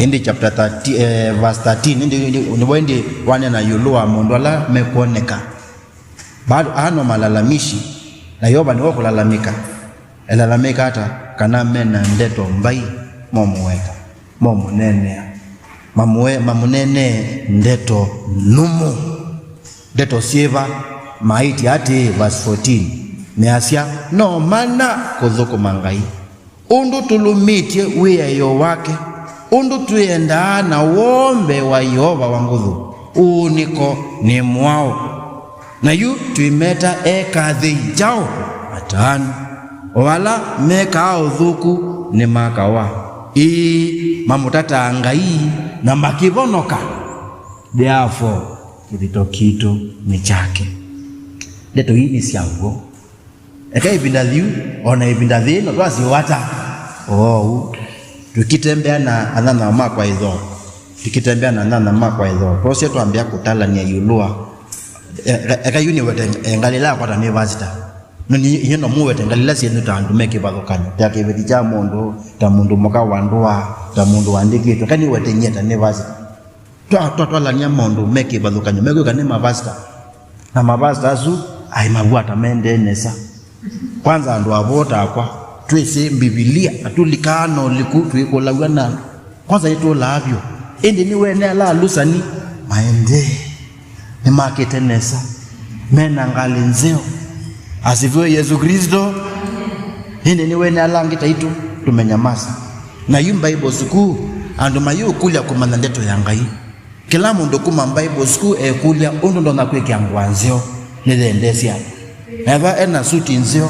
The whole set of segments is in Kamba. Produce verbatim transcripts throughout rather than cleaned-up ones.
Ĩndĩ chapter thirteen, eh, verse thirteen, ĩndĩ, ĩndĩ, nĩvo ĩndĩ waneena ĩũlũ wa maũndũ ala mekwoneka. Bado aa no malalamishi, na Yeova nĩwe ũkũlalamĩka. Elalamĩka ata? Kana me na ndeto mbai momũweta, momũneenea, mamũe-, mamũneenee ndeto nũmũ. Ndeto syĩva? Maĩtye atĩĩ, verse fourteen, measya, "No mana kũthũkũma Ngai, ũndũ tũlũmĩtye wĩaĩo wake, ũndũ twĩendaa na woo mbee wa Yeova wa nguthu, ũunĩko nĩ mwaũ? Na yu twĩmeta ekathĩi kyaũ? Atanu. O ala mekaa ũthũku nĩmakawa. Ĩĩ, mamũtataa Ngai, na makĩvonoka. Therefore, kĩthito kitũ nĩ kyake." Ndeto ii nĩ sya w'o. Eka ĩvinda yĩu, o na ĩvinda yĩĩ, no twasye ata? Oou, tũkĩtembea na anyanya makwa ĩthoo. Tũkĩtembea na anyanya makwa ĩthoo. Twosye twambĩa kũtalany'a ĩũlũ wa, e-, e-, eka yu nĩwete ngalĩ ĩla yakwa ta nĩ vasita. No nĩ, inyuĩ no mũwete ngalĩ ila syenyu ta andũ me kĩvathũkany'o, ta kĩveti kya mũndũ, ta mũndũ mũka wa ndũa, ta mũndũ waandĩkĩtwe. Eka nĩwete inyie ta nĩ vasita. Twa-, twatwalany'a maũndũ me kĩvathũkany'o, mekwĩka nĩ mavasita. Na mavasita asu aĩ mavwata mendee nesa. Kwanza andũ avoo takwa, twĩsĩ Mbivilia, na tũlikaa na ũliku twĩkũlaw'a na andũ. Kwanza nĩtũlaa vyũ. Ĩndĩ nĩwene ala alusani maendee, nĩmakĩte nesa, me na ngalĩ nzeo. Asifiwe Yesu Kristo. Ĩndĩ nĩwene ala angĩ taitũ tũmenyamasa. Na yu Bible school, andũ mayĩũkũlya kũmanya ndeto ya Ngai. Kĩla mũndũ kuma Bible school ekũlya ũndũ ndonya kwĩkĩa ngũa nzeo nĩyendeesye andũ. Ethĩwa ena suti nzeo,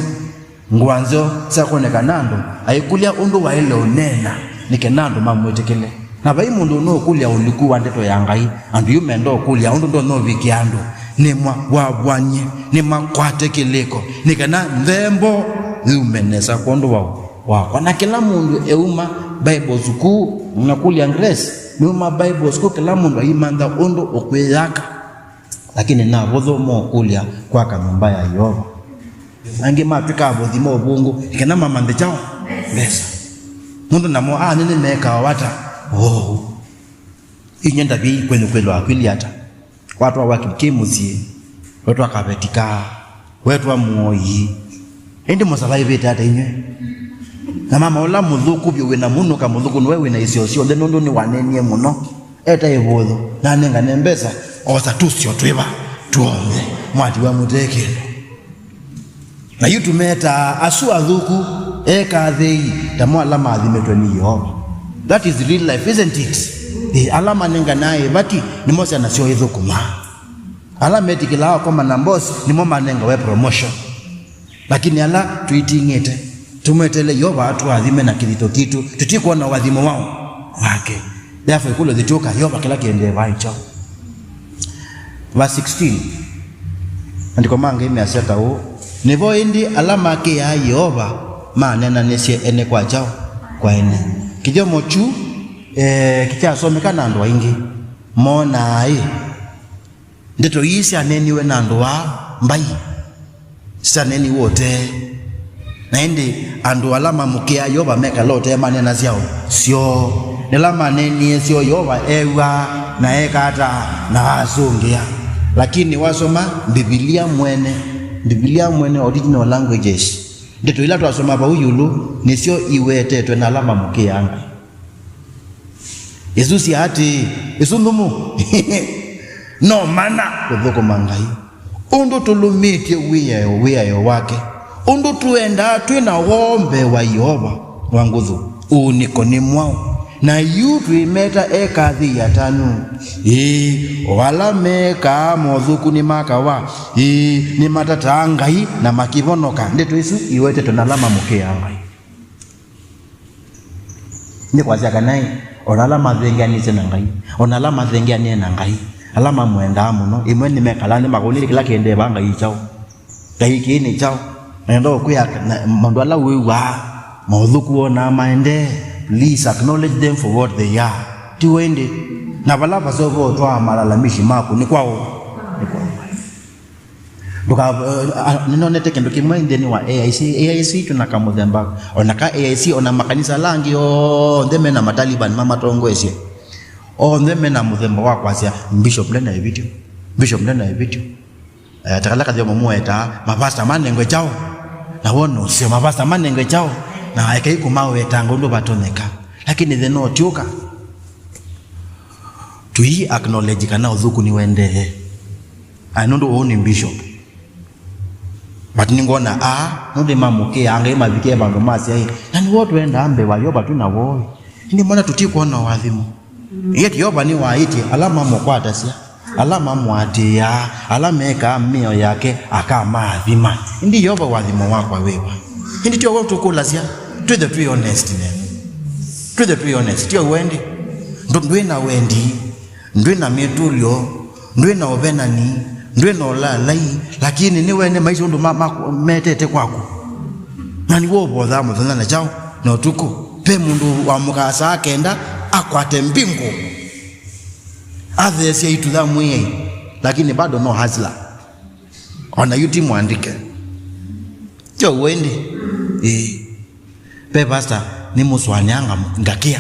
ngũa nzeo sya kwoneka na andũ, aikũlya ũndũ waĩle ũneena nĩ kana andũ mamwĩtĩkĩle. Na vai mũndũ ũnũũkũlya ũliku wa ndeto ya Ngai, andũ yu menda ũkũlya ũndũ ndonya ũvikĩa andũ, nĩmwa wavw'anie, nĩmakwate kĩlĩko, nĩ kana nthembo yume nesa kwondũ wa wakwa. Na kĩla mũndũ euma Bible school, nakũlya Grace, nĩuma Bible school, kĩla mũndũ aimantha ũndũ ũkwĩyaka. Lakini navũthũ mokũlya kwaka nyũmba ya Yeova. Angĩ matw'ĩka avũthi ma ũvũngũ, nĩ kana mamanthe kyaũ? Mbesa. Nũndũ namo anene mekaa ata? Oou. Inyie ndavyei kwenyu kwĩlwa akwĩli ata? Watwawa kĩ mũsyĩ, wetwa kaveti kaa, wetwa mũoi. Ĩndĩ mũsalaivĩte ata inyuĩ? Na mama ũla mũthũku vyũ wĩna mũnũka mũthũku nĩwe wĩna isio syonthe nũndũ nĩwanenie mũno. Eta ĩvũthũ, nanengane mbesa, osa tũsyo twĩva, twonthe, mwatiwa mũte kĩndũ. Na yu tũmetaa asu athũku, ekathĩi, tamo ala maathimĩtwe nĩ Yeova. That is real life, isn't it? Ĩ, ala manenganaa ĩvati, nĩmo syana syoo ithũkũmaa. Ala metĩkĩlaa ũkoma na boss, nĩmo manengawe promotion. Lakini ala tũiting'ĩte, tũmweteele Yeova atũathime na kĩthito kitũ, tũtikwona ũathimo wao wake. Therefore, ĩkũlyo yĩtũka, Yeova kĩla kĩendee vai kyaũ? Verse sixteen. Maandĩko ma Ngai measya ta ũũ, "Nĩvo ĩndĩ ala makĩaa Yeova maneenanĩsye ene kwa kyaũ? Kwa ene." Kĩthyomo kyu, eh, kĩkyasomeka na andũ aingĩ. Monaa ĩ, ndeto ii syaneeniwe na andũ aa mbai. Syaneeniwe ũtee. Na ĩndĩ andũ ala mamũkĩaa Yeova mekala ũtee maneena syaũ? Syoo. Nĩla maneenie syoo Yeova ew'aa na eka ata? Na asũngĩa. Lakini wasoma Mbivilia mwene, Mbivilia mwene, original languages, ndeto ila twasoma vau ĩũlũ nĩsyo iwetetwe na ala mamũkĩaa Ngai. Ĩsu sya atĩĩ, ĩsu nũmũ. No mana kũthũkũma Ngai. Ũndũ tũlũmĩtye wĩaĩo, wĩaĩo wake. Ũndũ tũendaa twĩ na woo mbee wa Yeova wa nguthu. Ũunĩko nĩ mwaũ? Na yu twĩmeta ekathĩi atanu. Ĩĩ, o ala mekaa mothũku nĩmakawa. Ĩĩ, nĩmatataa Ngai na makĩvonoka. Ndeto isu iwetetwe na ala mamũkĩaa Ngai. Nĩ kwasya kana ĩ, o na ala mathengeanĩtye na Ngai, o na ala mathengeanĩe na Ngai, ala mamwendaa mũno, ĩmwe nĩmekalaa nĩ makũlĩlye kĩla kĩendee vaa Ngai kyaũ? Ngai kĩĩ nĩ kyaũ? Na nenda ũkwĩa na maũndũ ala wĩw'aa, maũthũku wonaa maendee, please acknowledge them for what they are. Ti w'o ĩndĩ? Na vala vaseũva ũtwaa malalamishi maku nĩ kwaũ? Nĩ kwa Ngai. Ndũka, uh, uh, nĩnonete kĩndũ kĩmwe nthĩnĩ wa A I C. A I C twĩ na kamũthemba, o na ka A I C, o na makanisa ala angĩ onthe me na mataliban mamatongoesye. Onthe me na mũthemba wa kwasya, "Bishop, ndena ĩvĩtyo. Bishop, ndena ĩvĩtyo." Eh, ta kala kathyomo mũwetaa, "Mavasta manengwe kyaũ?" Na wona ũseo, "Mavasta manengwe kyaũ?" Na ekai kũmawetanga ũndũ vatonyeka. Lakini thĩna ũtyũka. Tũi acknowledge kana ũthũku nĩwendee. Ai, nũndũ ũũ nĩ bishop. But nĩngwona, aa, nũndũ mamũkĩaa Ngai mavikĩe vandũ masya, ĩ, na nĩw'o twendaa mbee wa Yeova twĩ na woo, ĩ. Ĩndĩ mona tũtikwona ũathimo. Yet Yeova nĩwaĩtye ala mamũkwatasya, ala mamũatĩĩaa, ala mekaa mĩao yake, akamaathima. Ĩndĩ Yeova ũathimo wakwa wĩva? Ĩndĩ tyo w'o tũkũlasya, twĩthe twĩ honest nene. Twĩthe twĩ honest, tyo w'o ĩndĩ? Ndũ-, ndwĩ na wendi, ndwĩ na mĩtũlyo, ndwĩ na ũvenani, ndwĩ na ũlaalai, lakini nĩwene maisha ũndũ ma, ma, metete kwaku. Na nĩw'o ũvothaa mũthenya na kyaũ na ũtukũ. Ve mũndũ wamũkaa saa kenda akwate mbingũ, atheesya itu ya Mwĩai, lakini bado no hustler. Ona yu ti mwandĩke. Tyo w'o ĩndĩ? Ĩĩ. Ve pastor nĩmũsũanĩa nga-, ngakĩa.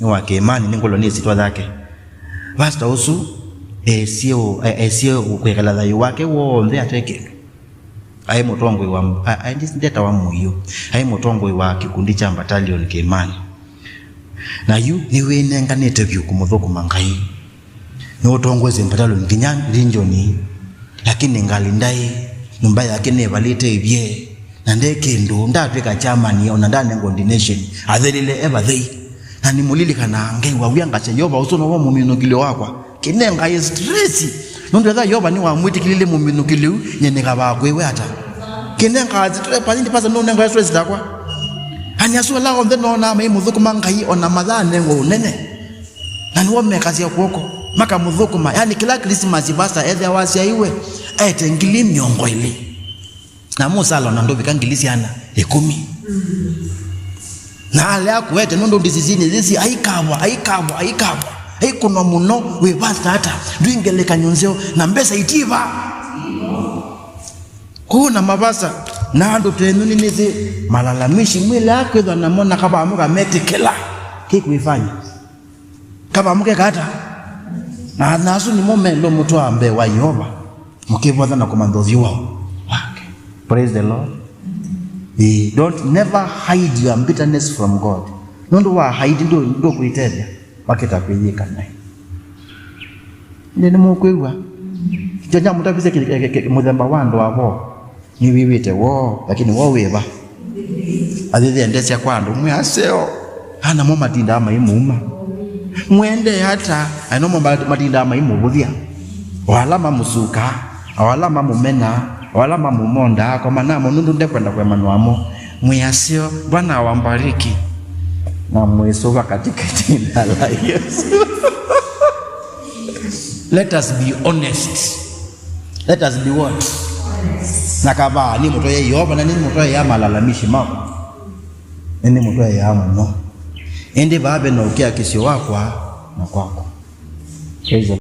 Nĩ wa Kĩĩmanĩ, nĩngũlwa nĩ ĩsyĩtwa yake. Pastor ũsu esie ũ-, e-, esie ũ-, kwĩkala thayũ wake w'onthe ate kĩndũ. Aĩ mũtongoi wa, a-, aĩ ndis-, ndetawa mũio. Aĩ mũtongoi wa kĩkundi kya battalion Kĩĩmanĩ. Na yu nĩwĩnenganĩte vyũ kũmũthũkũma Ngai. Nĩũtongoesye mbataloni nginya region, lakini ngalĩ ndaĩ, nyũmba yake nĩvalĩte ĩvyee, na nde kĩndũ, ndatw'ĩka chairman, ona ndanengwa ordination, athelile e vathei. Na nĩmũlilikanaa, ngew'a wia ngasya, Yeova, ũsu nĩw'o mũminũkĩlyo wakwa. Kĩnengae stress. Nũndũ ethĩwa Yeova nĩwamwĩtĩkĩlile mũminũkĩlyo, nye nĩkavaa kwĩwe ata? Kĩnengae stress, pastor, pastor, nũnengae stress takwa. Ani asu ala onthe noonaa maimũthũkũma Ngai, ona mathanengwa ũnene. Na nĩw'o mekasya kw'oko, makamũthũkũma. Yani, kĩla Christmas pastor ethĩawa asyaiwe, aete ngili mĩongo ĩlĩ. Na mũsala ona ndũvika ngili syana ĩkũmi. Na alea kũete nũndũ ndisisinĩ yĩsi, aikavwa, aikavwa, aikavwa. Aikũnwa mũno, wĩ pastor ata, ndwĩ ngelekany'o nzeo, na mbesa itiĩva. Kũu na mavasa, na andũ tenyu nĩnĩsĩ malalamishi mwĩlea kwĩthwa namo na kavamũka metĩkĩla. Kĩkwĩfanya. Kavamũke kata? Na, na asu nĩmo melũ mũtwaa mbee wa Yeova, mũkĩvotha na kũmantha ũthyũ wao wake. Praise the Lord. Eh, don't never hide your bitterness from God. Nũndũ wa hide ndũ-, ndũkwĩtethya, wakĩta kwĩyĩka naĩ. Ĩndĩ nĩmũkwĩw'a. Kyo nyamũtavisye kĩ-, kĩ-, kĩ-, mũthemba wa andũ avo. Nĩwĩw'ĩte woo, lakini woo wĩva? Athĩthĩe ndesya kwa andũ, mwĩ aseo. Ana mo matindaa maimuma. Mwendee ata? Ano mo ma-, matindaa maimũvũthya. O ala mamũsukaa, o ala mamũmenaa, o ala mamũmondaa, komanaa mo nũndũ ndekwenda kũemanwa mo. Mwĩ aseo, Bwana awabariki. Na mwĩsũva katika jina la Yesu. Let us be honest. Let us be what? Na kavaa, nĩmũtoye Yeova, na nĩmũtoye ya malalamishi mao. Nĩmũtoye ya mũno. Ĩndĩ vaa ve na ũkiakisyo wakwa na kwakwa. Praise the